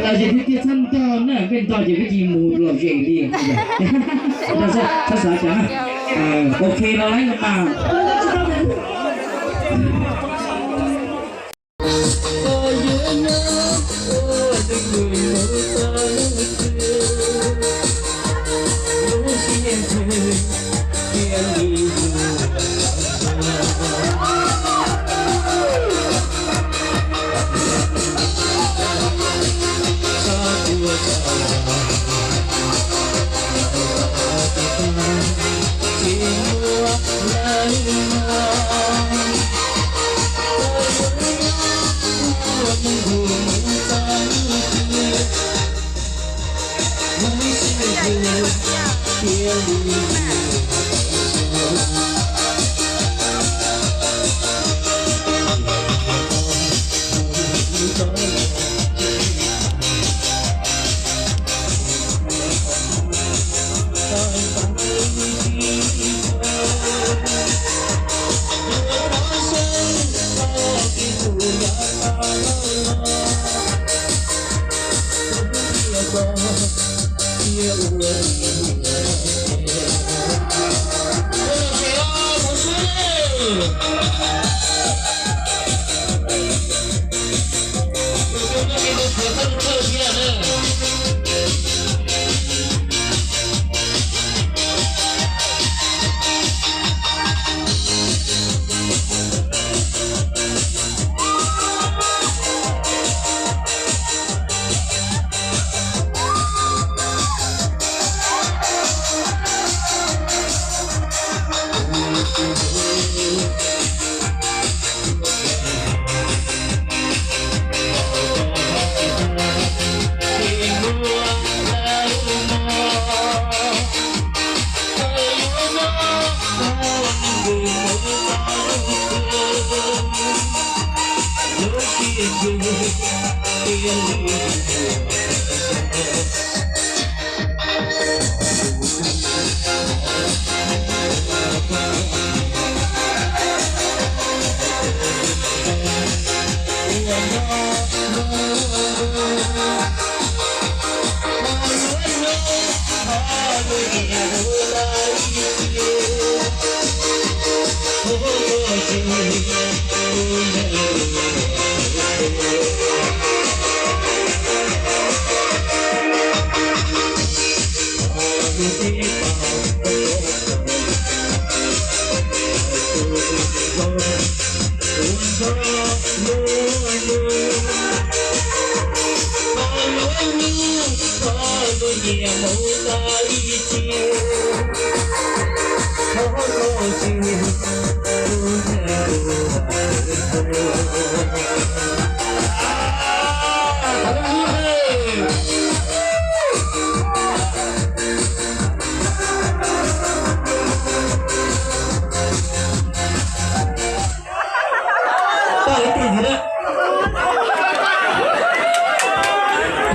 Lom zem tiag tiag, txhob nto na, koj nto ces koj cia li mus lom zem li. Txhob xav cas na. Ok, los lawm mas.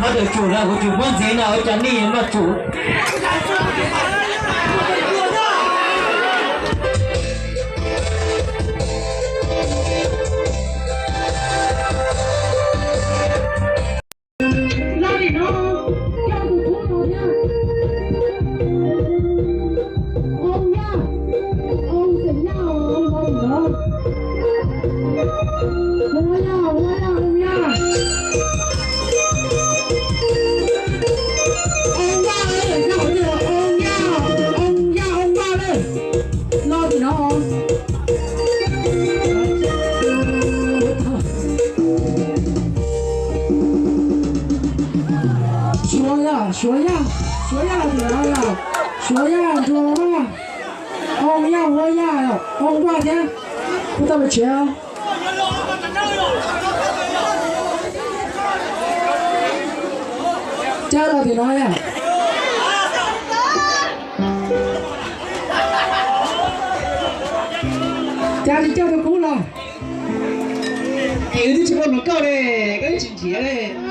Qhov ntawm tsum no kuv tsis muab ntxiv no ua cas nej noj tsum. Los tim no, coj tus tub no thiab. Ua yaj, ua xeem yaj, ua tim no. Ua yaj, ua yaj, ua yaj. Ua yaj, ua yaj, ua yaj, ua yaj, ua yaj. Los tim no. Suav yaj, suav yaj, suav yaj tim no yom. Suav yaj nrog ua yaj, ua yaj, ua yaj, ua yaj thiab. Kuv tau pes tshiav. Cab los tim no yog. Cas li coj rau kuv los. Ces wb twb tsis muaj hluas nkauj li, koj twb tsis nrhiav li.